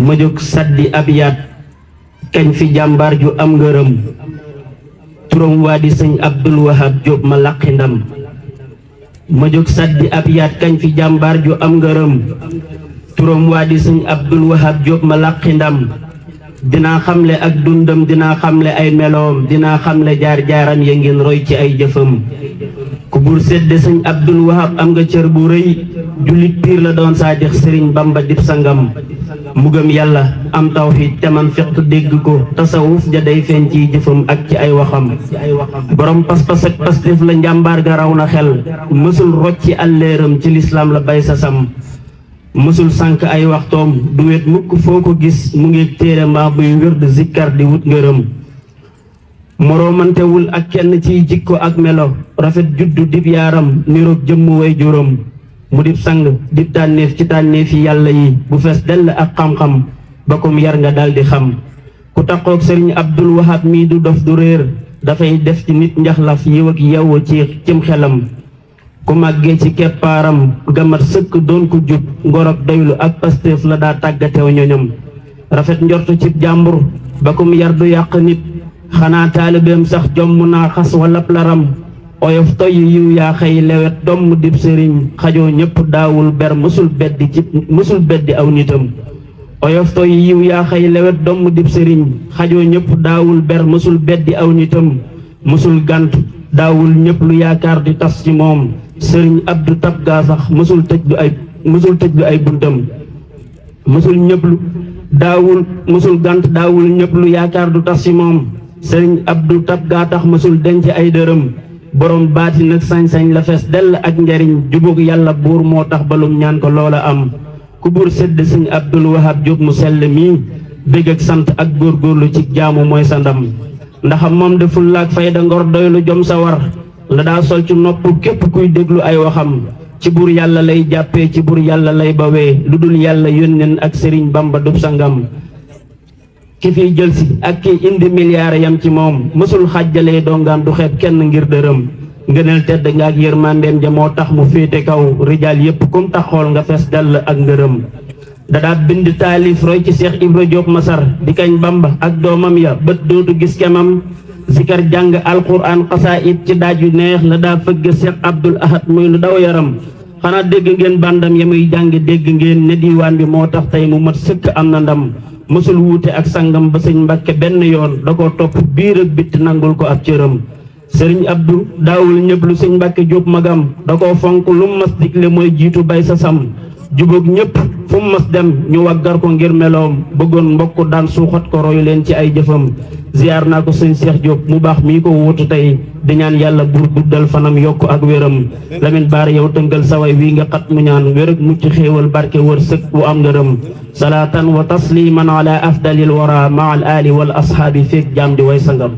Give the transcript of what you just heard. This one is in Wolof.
ma jóg saddi abyaat kañ fi jàmbaar ju am ngërëm turam waa di sëñ Abdul Wahab Jóob ma laqi ndam ma jóg saddi abyaat kañ fi jàmbaar ju am ngërëm turam waa di sëñ Abdul Wahab Jóob ma laqi ndam dinaa xamle ak dundam dinaa xamle ay meloom dinaa xamle jaar-jaaram ya ngeen roy ci ay jëfam ku bur sedde sëñ Abdul Wahab am nga cër bu rëy jullit piir la doon saadix sëriñ Bamba dib sangam mu gëm yàlla am tawxiid te man fiq dégg ko tasawuf ja day feeñ ci jëfam ak ci ay waxam borom pas-pas ak pastef la njàmbaar ga raw na xel mësul rocci àlleeram ci lislaam la bay sa sam mësul sànk ay waxtoom du wet mukk foo ko gis mu ngi téere mbaa buy wérd zikkar di wut ngërëm moroomantewul ak kenn ciy jikko ak melo rafet juddu dib yaaram niroog jëmm way juróom mu dib sang dib tànneef ci tànneefi yàlla yi bu fees dell ak xam-xam ba kom yar nga daldi xam ku taqoog sëriñ Abdul Wahab mii du dof du réer dafay def ci nit njaxlaf yiw ak yewwu ci cim xelam ku màggee ci keppaaram gamat sëkk doon ko jub ngorog doylu ak pasteef la daa tàggatew ñoñam rafet njortu cib jàmbur ba kom yar du yàq nit xanaa taalibeem sax jomm naa xas walap laram oyof toy yiw yaa xëy lewet domm dib sëriñ xajoo ñëpp daawul ber mësul beddi aw nitam oyof toy yiw yaa xëy lewet domm dib sëriñ xajoo ñëpp daawul ber mësul beddi aw nitam mësul gànt daawul ñëpp lu yaakaar di tas ci moom sëriñ Abdu tab gaa sax mësul tëj lu ay buntam mësul gànt daawul ñëpp lu yaakaar du tas ci moom sëriñ Abdu tab gaa tax mësul denc ay dërëm borom baati nag sañ-sañ la fees dell ak njariñ jubóog yàlla buur moo tax balum ñaan ko loola am ku buur sedd sëñ Abdul Wahab Jóob mu sell mii bég ak sant ak góorgóorlu ci jaamu mooy sa ndam ndax moom de fullaak fayda ngor doylu jom sa war la daa sol ci nopp képp kuy déglu ay waxam ci buur yàlla lay jàppee ci buur yàlla lay bawee lu dul yàlla yónneen ak sëriñ Bamba dub sangam ki fiy jël si ak ki indi milliard yam ci moom mësul xàjjalee dongaan du xeeb kenn ngir dërëm ngëneel tedd nga ak yërmandeem ja moo tax mu féete kaw rijaal yépp kum tax xool nga fees dell ak ngërëm dadaa bind taalif roy ci Seex Ibra Jóob Masar di kañ Bamba ak doomam ya bët dootu gis kemam zikar jàng alquran xasaayid ci daaj yu neex la daa fëgg Seex Abdul Ahad muy lu daw yaram xanaa dégg ngeen bandam ya muy jàng dégg ngeen ne diiwaan bi moo tax tey mu mat sëkk am na ndam mësul wuute ak sangam ba sëñ Mbàkke benn yoon da ko topp biir ak bitti nangul ko ab cëram sëriñ Abdu daawul ñëpp lu sëñ Mbàkke Jóob magam da ko fonk lu mas digle mooy jiitu bay sa sam jubóog ñëpp fu mu mas dem ñu waggar ko ngir meloom bëggoon mbokk daan suuxat ko royu leen ci ay jëfam ziyaar naa ko sëñ Seex Jóob mu baax mii ko wuutu tey di ñaan yàlla buur guddal fanam yokk ak wéram Lamin Baara yow tëngal saway wii nga xat mu ñaan wér ak mucc xéewal barke wër sëkk bu am ngërëm salaatan wa tasliman ala afdalil wara ma al ali wal ashaabi feek jaam di way sangam